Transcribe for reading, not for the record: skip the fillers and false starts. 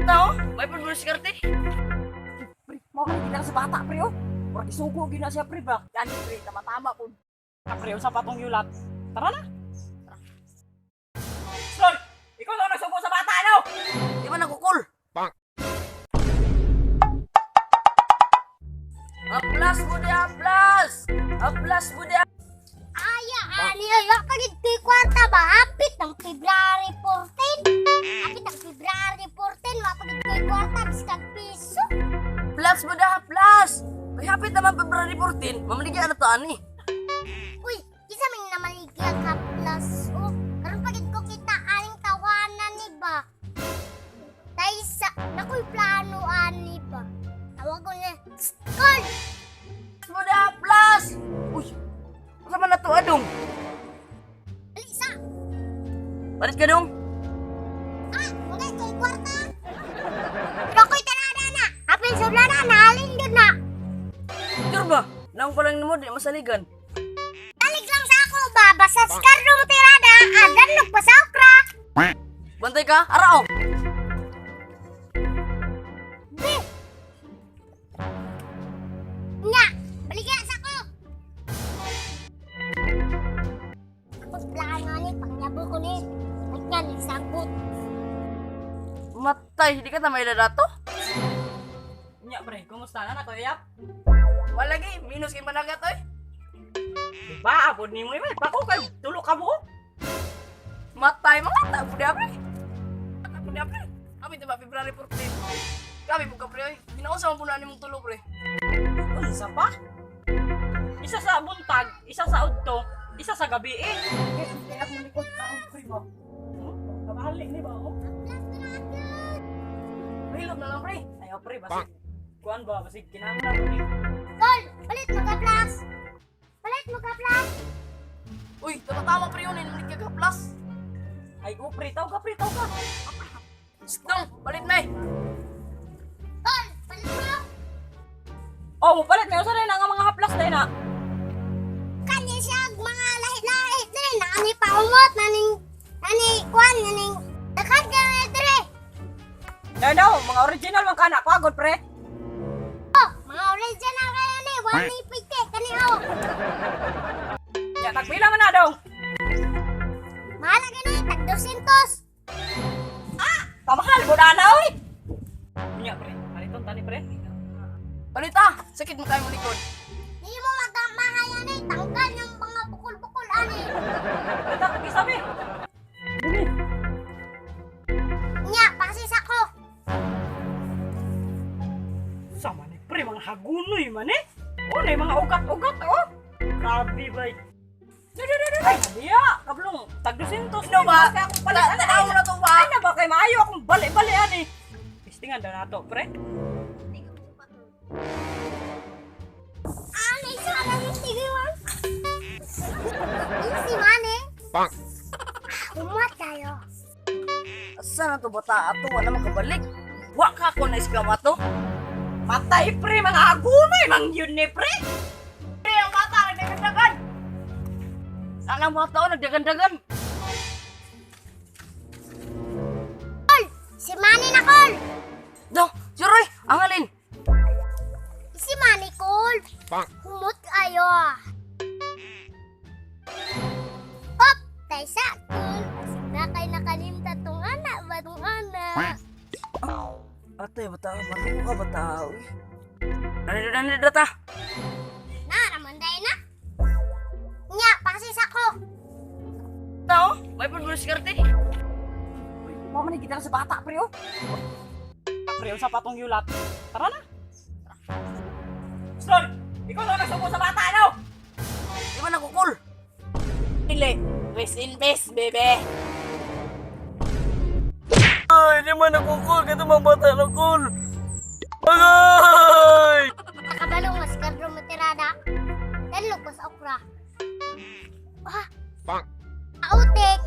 Tao, may pagdiskarte. Pre, mao ka kita sa bata, pre, oh. Murag isugo gyud na siya, pre, ba? Gani, pre, tama-tama po. Ah, pre, unsa pa tong yulat? Tara na. Sol, ikaw na nagsugo sa bata, no? Di ba nagkukul? Bang. Aplas mo di aplas! Aplas mo di. Aya, ani ay wa pagid ko'y kwarta ba? Hapit ng February 14. Hapit ng February 14, wa pagid ko'y kwarta biskag piso. Plus mo da, plus! May hapit naman February 14, mamaligyan na to ani. Uy, kinsa man namaligya ka plus oh. Karon pagid ko kita aning tawanan ni ba? Taysa, nakoy plano ani ba? Tawagon niya. Kol! Plus mo da, plus! Uy, asa man na to adong? Dali sa! Palit ka dong? Ah, wala ko'y kwarta. Pero ako'y tanada na. Apil sa na, naalin doon na. Sure ba? Naong pa lang nimo di masaligan. Talig lang sa ako ba, basta skardo mo tirada, adan pa sa okra. Bantay ka, arao. Be! Nya, baligya sa ako. Ako plano ni, pangyabo ko ni. Nagyan, sagot. Matay, di ka na may dato. Nya, pre, kumusta na na, Kuya Yap? Wala gi, minus kay managat oy. Ba, abod ni mo, eh, Pako kay tulo ka mo. Matay mga ta pud pre. Ta pud pre. Kami diba February 14. Kami pud ka pre oy. Ginaunsa man pud na nimong tulo pre. Unsa pa? Isa sa buntag, isa sa udto, isa sa gabi eh. Kaya akong likod karon pre ba? Kabalik ni ba oh? Hilot na lang pre. Ay oh, pre, basig. Kuan ba basig kinahanglan ko ni. Tol, palit mo ka plus. Palit mo ka plus. Uy, tama-tama pre yun, hindi ka plus. Ay oh pre, taw ka pre, taw ka. Dong, palit na eh. Tol, palit mo. Oh, palit may usa na nga mga haplas dai na. Kani siya ang mga lahi-lahi dre na ani paungot naning nani kuan naning daghan ka na dre. Daw daw, mga original man kana pagod pre. Oh, mga original kayo ni, wala pite kani oh. Ya, tagpila man na dong. Mahal gani tag 200. Kamahal gud ana oy. Nya pre, paliton tani pre. Palit ah, sakit mo kayo mo likod. Di mo magamahay ani, tanggal yung mga bukol-bukol ani. Palit ako isa be. Nya, pasis ako. Sama ni pre, mga hagunoy man eh. Oh, na mga ugat-ugat oh. Grabe bay. Ay, diya, kablong, tag 200. Ino ba? Kaya akong palit. Ta- Tanaw na to ba? Ay na ba kay maayo akong bali-balian eh. Pistingan daw nato, pre. Ani sa lang yung tigiwan. Easy man eh. Bang. Umat tayo. Asa na to bata ato wala makabalik. Wa ka ko na scam ato. Matay pre, mga hagunoy mang yun ni pre. Pre, ang bata nagdagandagan. Sana mga tao nagdagandagan. Kol, si Manny na kol. Do, Juroy, ang alin. Si Manny kol. Bang. Humot kayo. Op, tay sa kol. Asig na kay nakalimta tong ana ba tong ana. Ate, bata, matuko ka bata. Uy. Nandito nandito data. Naraman day na. Nya, pasis ako. Tao, may pagdiskarte. Mao man kita sa bata pre oh. Pre, unsa pa tong yulat? Tara na. Sol, ikaw na nagsubo sa bata no. Di ba nagkukul? Dili. Rest in peace, bebe. Ay, di man nagkukul. Kato mga bata nagkul. Agay! Nakabalo nga si Carlo Matirada. Dalog ko sa okra. Ah, Bang. autik.